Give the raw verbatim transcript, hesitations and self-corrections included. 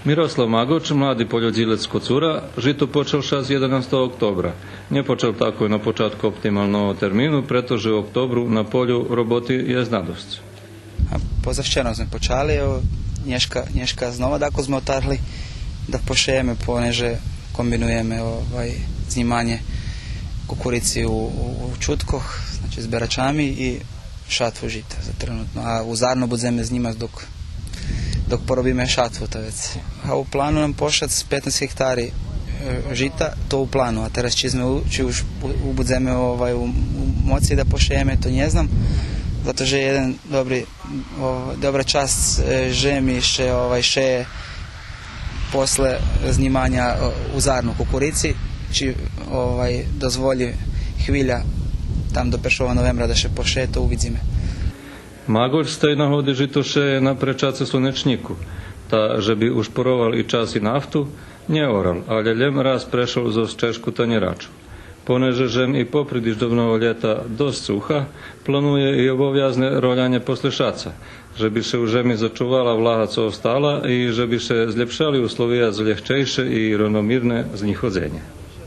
Мирослав Маґоч, млади польодїлец з Коцура, жито почал ше з єденастого октобра. Нє почал такой на початку оптималного термину, прето же у октобру на полю роботи єст надосц. А позавчером зме почали, ево, нєшка, нєшка знова дакус зме отарли да пошеєме, понеже комбинуєме, овай, знїманє кукурици у, у, у чуткох, значи, з берачами и шатву жита за тренутно. А у зарну будземе знїмац док, док поробиме шатву, та вец. А у плану нам пошац петнац гектари, е, жита, то у плану. А тераз чи зме у, чи уж у, у будземе, овай, у, у моци да пошеєме, то нє знам. Зато же єден добри, о, добра часц, е, жеми ше, овай, шеє после знїманя, о, у зарну кукурици, чи, овай, дозволи хвиля там до першого новембра да ше пошеє, то увидзиме. Маґоч з тей нагоди жито шеє на пречаце слунечнїку, та же би ушпоровал и час и нафту, нє орал, алє лєм раз прешол зоз чежку танєрачу. Понеже жем и попри диждовного лєта досц суха, планує и обовязне роляне после шаца, же би ше у жеми зачувала влага цо остала и же би ше злєпшали условия за лєгчейше и ровномирне знїходзенє.